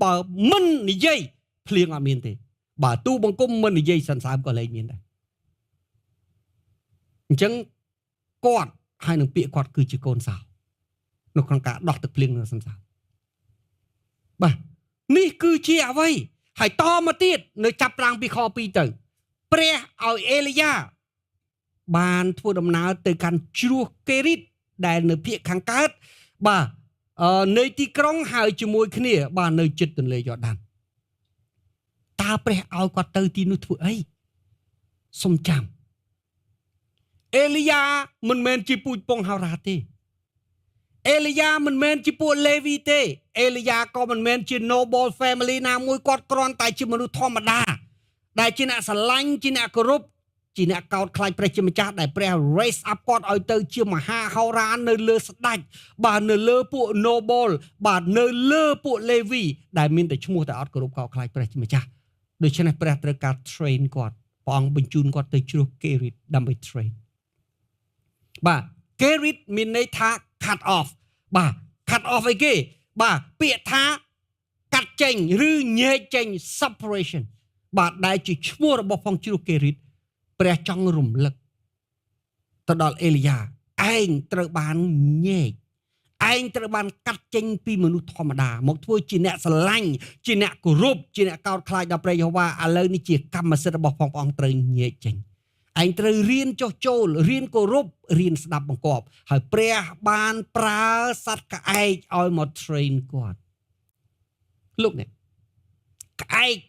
បើមិននិយាយភ្លៀងអត់មានទេបើទូបង្គំមិននិយាយសន្សើមក៏លែងមានដែរអញ្ចឹងគាត់ហើយនឹងពាក្យគាត់គឺជាកូនសោនៅក្នុងការដោះទឹកភ្លៀងនៅសន្សើមបាទនេះគឺជាអ្វីហើយតមកទៀតនៅចាប់ប្រាំងពីខ2ទៅព្រះឲ្យអេលីយ៉ាបានធ្វើដំណើរទៅកាន់ជ្រោះកេរីតដែលនៅភាគខាងកើតបាទនៃទីក្រុងហើយជាមួយគ្នា បាទនៅជិតទន្លេយ៉ូដានតើព្រះឲ្យគាត់ទៅទីនោះធ្វើអីសុំចាំអេលីយ៉ាមិនមែនជាពូជពងហោរាទេអេលីយ៉ាមិនមែនជាពួកលេវីទេអេលីយ៉ាក៏មិនមែនជា noble family ណាមួយគាត់គ្រាន់តែជាមនុស្សធម្មតាដែលជាអ្នកស្រឡាញ់ជាអ្នកគោរពជាអ្នកកោតខ្លាចព្រះជាម្ចាស់ដែលព្រះ raise up គាត់ឲ្យទៅជាមហាហោរានៅលើស្ដេចបាទនៅលើពួក noble បាទនៅលើពួកលេវីដែលមានតែឈ្មោះតែអត់គោរពកោតខ្លាចព្រះជាម្ចាស់ដូច្នេះព្រះត្រូវការ train គាត់ព្រះអង្គបញ្ជូនគាត់ទៅជ្រោះកេរីតដើម្បី train បាទកេរីតមានន័យថា cut off បាទ cut off អីគេបាទពាក្យថាកាត់ចេញឬញែកចេញ separation បាទដែលជាឈ្មោះរបស់ផងជ្រោះកេរីតព្រះចង់រំលឹកទៅដល់អេលីយ៉ាឯងត្រូវបានញែកឯងត្រូវបានកាត់ចេញពីមនុស្សធម្មតាមកធ្វើជាអ្នកស្រឡាញ់ជាអ្នកគោរពជាអ្នកកោតខ្លាចដល់ព្រះយេហូវ៉ាឥឡូវនេះជាកម្មសិទ្ធិរបស់ផងព្រះអង្គត្រូវញែកចេញឯងត្រូវរៀនចុះចូលរៀនគោរពរៀនស្ដាប់បង្គាប់ហើយព្រះបានប្រើសត្វក្អែកឲ្យមក train គាត់លោកអ្នកក្អែក